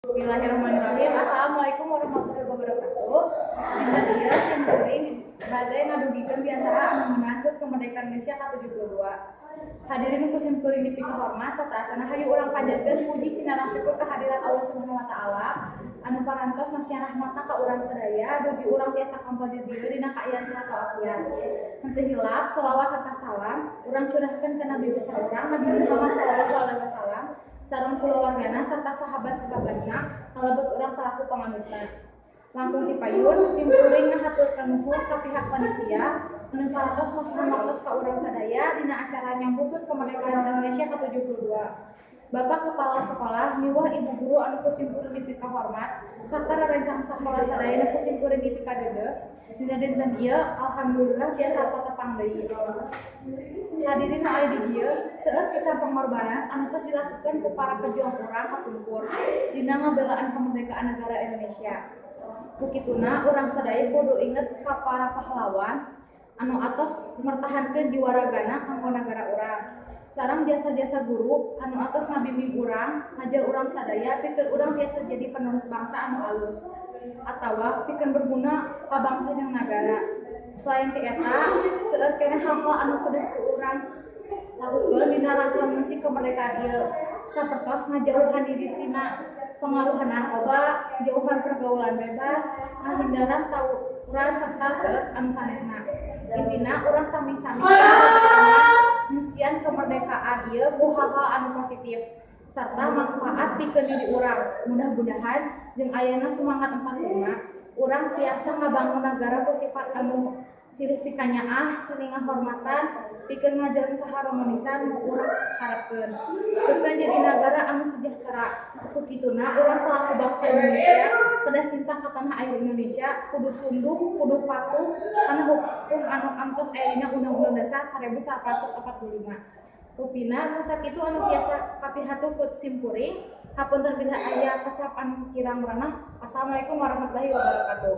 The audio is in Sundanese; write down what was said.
Bismillahirrahmanirrahim. Assalamualaikum warahmatullahi wabarakatuh. Dinten ieu simkuring bade ngadugikeun biantara anu ngeunaan HUT Kemerdekaan Indonesia ka-72. Hadirin ku simkuring dipikahormat, sateuacanna hayu urang panjatkeun puji sinareng syukur kehadirat Allah Subhanahu wa taala anu parantos masihan rahmatna ka urang sadaya dugi urang tiasa kampal di dieu dina kaayaan sehat walafiat. Henteu hilap sholawat serta salam urang curahkeun ka nabi besar urang, Nabi Muhammad sallallahu alaihi wasallam, sareng kulawargana serta sahabat-sahabatna kalebet urang salaku panganutan. Langkung ti payun, simkuring ngahaturkeun nuhun ka pihak panitia anu parantos masihan waktos ka urang sadaya dina acara nyambut HUT Kemerdekaan Indonesia ka-72. Bapak Kepala Sekolah miwah Ibu Guru anu ku simkuring dipikahormat serta rerencang sakola sadaya nu ku simkuring dipikadeudeuh, dina dinten ieu alhamdulillah tiasa patepang deui. Hadirin nu aya di dieu, seueur pisan pengorbanan anu tos dilakukeun ku para pejuang urang kapungkur dina ngabelaan kemerdekaan negara Indonesia. Ku kituna urang sadaya kudu inget ka para pahlawan anu atos mertahankeun jiwa ragana kanggo nagara urang. Sareng jasa-jasa guru anu atos ngabimbing urang, ngajar urang sadaya pikeun urang tiasa jadi penerus bangsa anu alus atawa pikeun berguna ka bangsa jeung nagara. Selain ti eta, seueur keneh hal-hal anu kedah ku urang lakukeun dina rangka ngeusi kemerdekaan ieu. Sapertos ngajauhan diri tina pengaruhan narkoba, jauhan pergaulan bebas, ngahindaran tawuran serta seueur anu sanesna. Intina urang sami-sami ngeusian kemerdekaan ieu ku hal-hal anu positif serta manfaat pikeun diri urang. Mudah-mudahan jeung ayana semangat 45 urang tiasa ngabangun nagara ku sifat anu silih pikanyaah, silih ngahormatan, pikeun ngajalin keharmonisan nu urang harapkeun. Pikeun jadi nagara anu sejahtera. Ku kituna urang salaku bangsa Indonesia kedah cinta ka tanah air Indonesia, kudu tunduk, kudu patuh kana hukum anu atos aya dina Undang-Undang Dasar 1945. Rupina sakitu anu tiasa kapihatur ku simkuring. Hapunten bila aya kecap anu kirang merenah. Assalamualaikum warahmatullahi wabarakatuh.